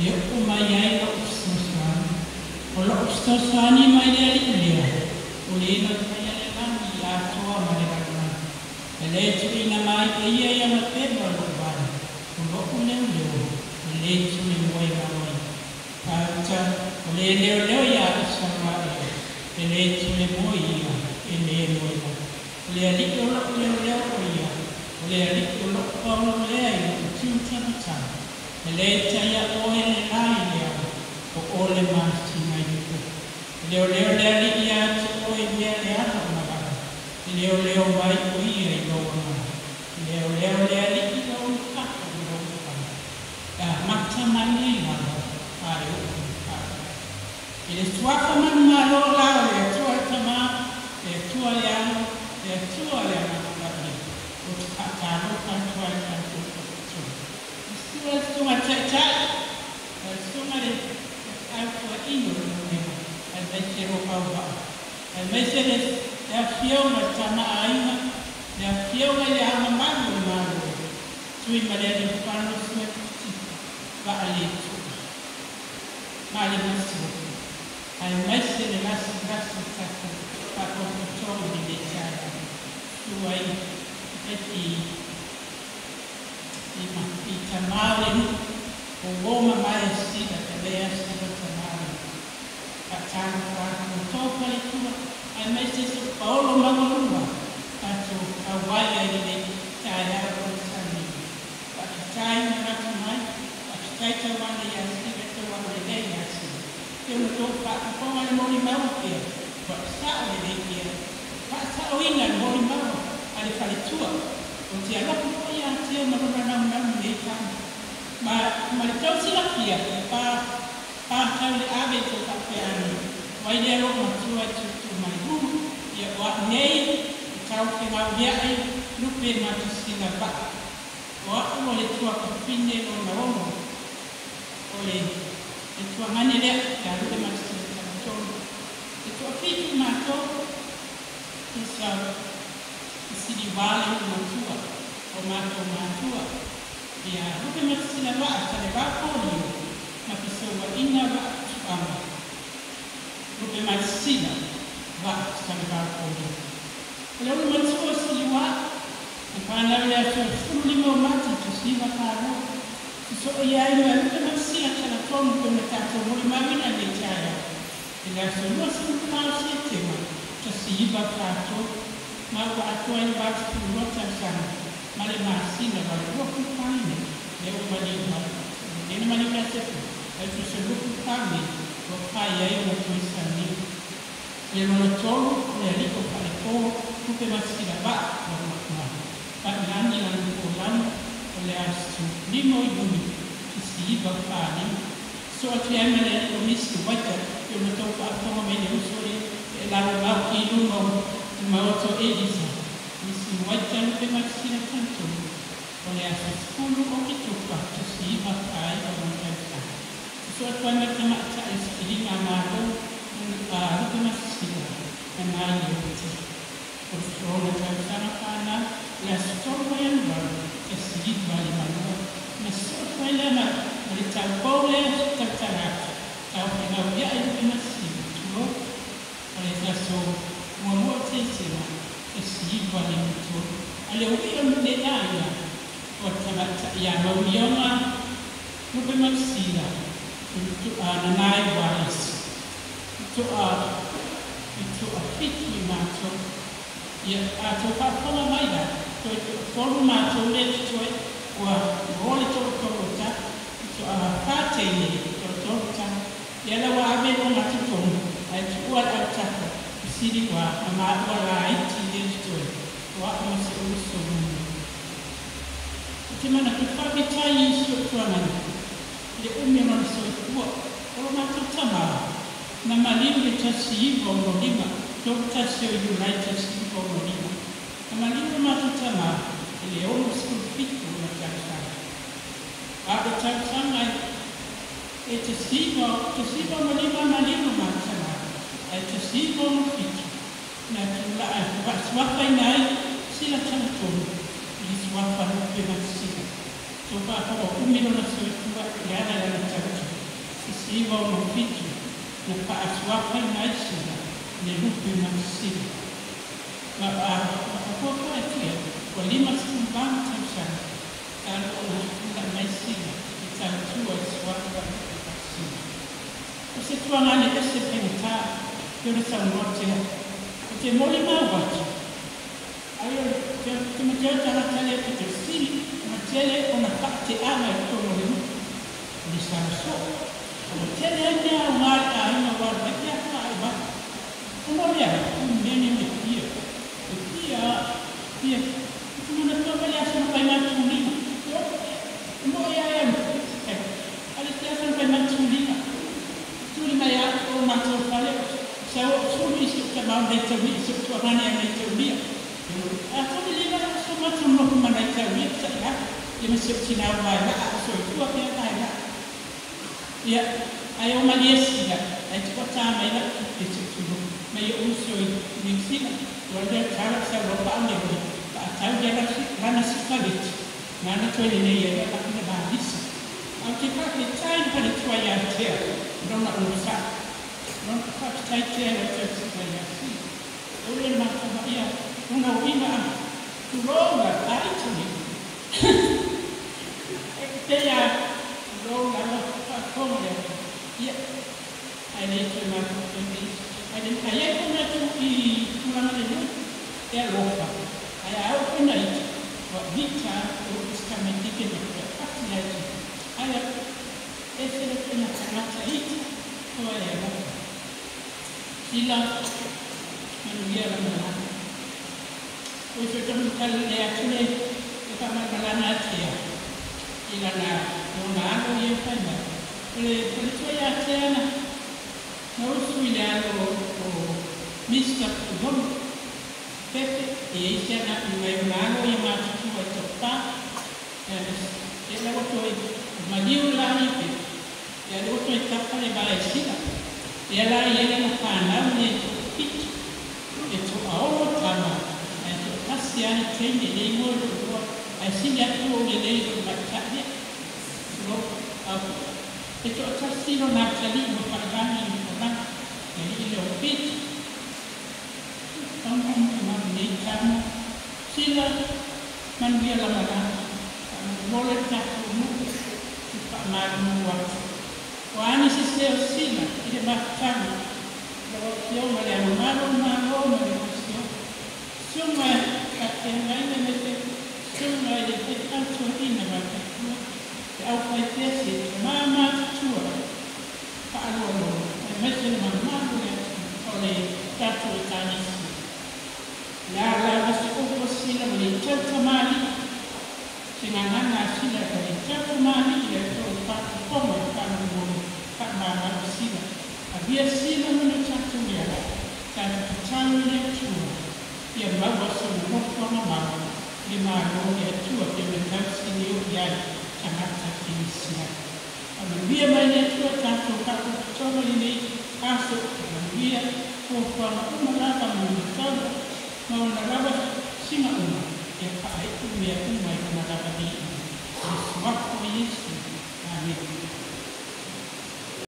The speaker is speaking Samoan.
E oo mai ai lo'u fesoasoani. O lo'u fesoasoani mai le Alii lea, o lē na faia le lagi atoa ma le lalolagi. E lē tuuina mai e ia i ana peva lo'u vale, o lo'u leoleo, e lē tulemoegalo ai. Pauta, o lē leoleo iā Isaraelu, e lē tulemoe ia, e lē moelala. O le Alii o lo'u leoleo o ia, o le Alii o lo'u paolo lea i lo'u tiu tamatala. E lē taia oe le lā i le ao, po o le masina i le po. E leoleo le Alii iā te oe i mea leaga o malaga, e leoleo mai o ia i lou agaga. E leoleo le Alii i lou ulufafo ma lou ulufale, e amata mai nei lava a e oo i le faavavau. I le suafa manumalo la o le Atua le Tamā, le Atua le Alo, le Atua le Agaga Paia, ou te faatalofa atu ai i tatou faletolu. I susu ai le susuga i le Taitai, le susuga i le feau tuuaina o le Pulega, aemaise lou auvaa, aemaise le afioga i le Tama a Aiga, le afioga i le Ao Mamalu o le Malo, Tuimalealiifano Sualauvi Vaaleto'a ma le Masiofo, aemaise le lasilasi o tatou faaputaputoga i lenei taeao. Susu ai i tamā o le nuu, o uō ma mae a Sila, e a Sila tamā o le nuu. Faatalofa atu outou faletua, aemaise so'u paolo maualuga tatou auai ai lenei taeao o le saniga. Faafetai manatu mai, faafetai tauana iā Sila, tauana lelei iā Sila. E ona tou faafofoga le molimau pea, ua sa'o lelei pea, faasaoina le molimau a le faletua. O te alofa fo'i ia te ma lona naunau i nei tama. Ma le tau silafia, pa pa tau le ave i tou faapea ane, mai lea lo'u matua e tutu mai luma, ia o a'u nei e taufegaulia'i Lupematasila Vaa. O a'u o le tuafafine lona ono, o le le tuagane lea ia Lupematasila Talatolu. E toafitu matou isa i siliuā le ulu matua o matou matua ia Lupematasila Vaa Talevao Polio ma Fesouaina Vaa Tuaga Lupematasila Vaa Talevao Polio. O le ulu matua o Siliuā na fanau i le aso 15 o Mati 1942, feso'oia ai ma Lupematasila Talatonu pe ona tatou molimauina i lenei taeao i le aso 24 o Setema 1943, ma ua atoa i le 82 tausaga ma le masina 8, 24 me, lea ua maliu mai lea na maliu ia Sepu ai tusa 24 Me ua fai ai ona toe saunia. Le lona tolu o le alii o Falepō Lupematasila Vaa Laumatua Fa'ilagi Lagituolagi o le aso 5 o Iuni 1945, so atu ai ma le alii o Misi Waita e ona tou faafofoga mai le uso lea e lalomau i luma o le maota o Elisa Misi Waita Lupematasila Talatonu o le aso 10 o Oketopa 1949 ona tausaga. So atu ai ma le tama'ita'i o sailiga a Malo Lupematasila na nai Leoti o lona tausaga fanau le aso 3 o Ianuari 1952, na sosoo atu ai lea ma le taupou lea tautala atu taofegauia'i Lupematasila, tulou, o le aso 1 o Tesema 1953. A le u'i o le aiga o tama'ita'i ia Mauioga Lupematasila Nanai Wallace to'a i toafitu i matou. Ia a tou faafofoga mai la, toe toatolu matou lea totoe, ua ua le toatolu o tatou, i toafa teine, toatolu tama. Ia la ua ave luga totonu, ae tuua le autafa i Siliuā ma maua laiti lea totoe, o a'u ma si ou uso mumu. Ou te manatu faafetai i si o'u tuagana i le umi o lona soifua. O lo matou tamā, na maliu i le 1965, 31 o Iulai 1965. Na maliu lo matou tamā i le 67 ona tausaga. A o le tausaga e 1965 maliu lo matou tamā, ae 1967 na tula'a fa'asuafaina ai Sila Talatonu i le suafa Lupematasila. Tou faafofoga, umi lona soifua e ala i lana tautua. 1967 na faasuafaina ai Sila i le lupe matasila. Ma ua tia ua 58 tausaga talu ona tula'i mai Sila e tautua i suafa lupe matasila. O se tuagane ese faigata pe o le saunoa tea o te molimau atu ai o te mateo tagata lea pe te sili ona tele ona fa'ate'aga i totonu o le nu'u o le salaso'o o tele ai mea aogā le aiga ua alu ai pea fa'aivai ona o le ai mea le fia e fia fia manatua ma le aso na faimatulina e mo'i ai alu ale te aso na faimatulina tuli mai a o matou fale sa o sulu i se tamau nei taulia se tuagane a nei taulia a toli le vala so matou nofo ma nai taulia sa'i a ia ma se o tinau mai la'a o soifua pea mai la'a ia ae o malie sila ae tu'atā mai la'u tupe se tulo mai o'u uso i Niu Sila ua lea tala sa ua pa'u le oi fa'atau ia lana sikaleti nana toe lelei ai la'u le valisa ae ou te fa'afetai le faletua iā Tea lona onosa'i lona fa'afetai tea lau tausiga iā Sila o le matou va'ia ona uiga a tulou lava a ita nei e pei a tulou lava fa'afofoga le ia ae lē toe matou ae le ai ai manatu i tulaga lenei e alofa ae a oo foi na ita ua vita o testamentike ma pati atu ae ese le faiga tagata ita o e alofa sila manuia lamalama o ifo tamatali le atu le e fa'amalamalama atia i lana lona alo ia fai mai o le faletua iā Tea na usu i le alo o Mr. Pulono Pepe e iai se aga'i mai ona alo ia matutua i topā e lau toe maliu la i Pepe ia le ua toe tapa le va e Sila ia la i ai lana fanau le to'afitu e to'aono tama ae to'atasi a le teine le igoa i lo'u ae sili atu ou lelei lo'u ma'ita'i lo e to'atasi lona atali'i ua fa'ilagi i folagi e ali'i le o Pita nei tama Sila manuia lamalama fa'amolemole le tatou nu'u i fa'amalumū atu o ani sesē o Sila i le mafutaga lau afioga le agomalo o Malo ma le ofisio susuga fa'afeagaiga me se susuga i le faifeau ma le faletua le aufaipea se tamā matutua fa'alualua aemaise le mamalu le o le tatou Ekalesia le a lava se upu a Sila ma le tautamāli'i se gagana a Sila ma le tautamāli'i le tou fa'afofoga i fa'amolemole fa'amāmau Sila avia Sila ma le tatou le ala tatou tatalo i le Atua ia maua sona nofoaga mau le Mālō le Atua pe ona tausini ai tagata kerisiano fa'amanuia mai le Atua tatou fa'apotopotoga lenei aso manuia fuafuaga uma lava mo le tau ma ona lava siga uma ia fa'ai'u mea uma i ona lava li'i le suafa o Iesu. Amene.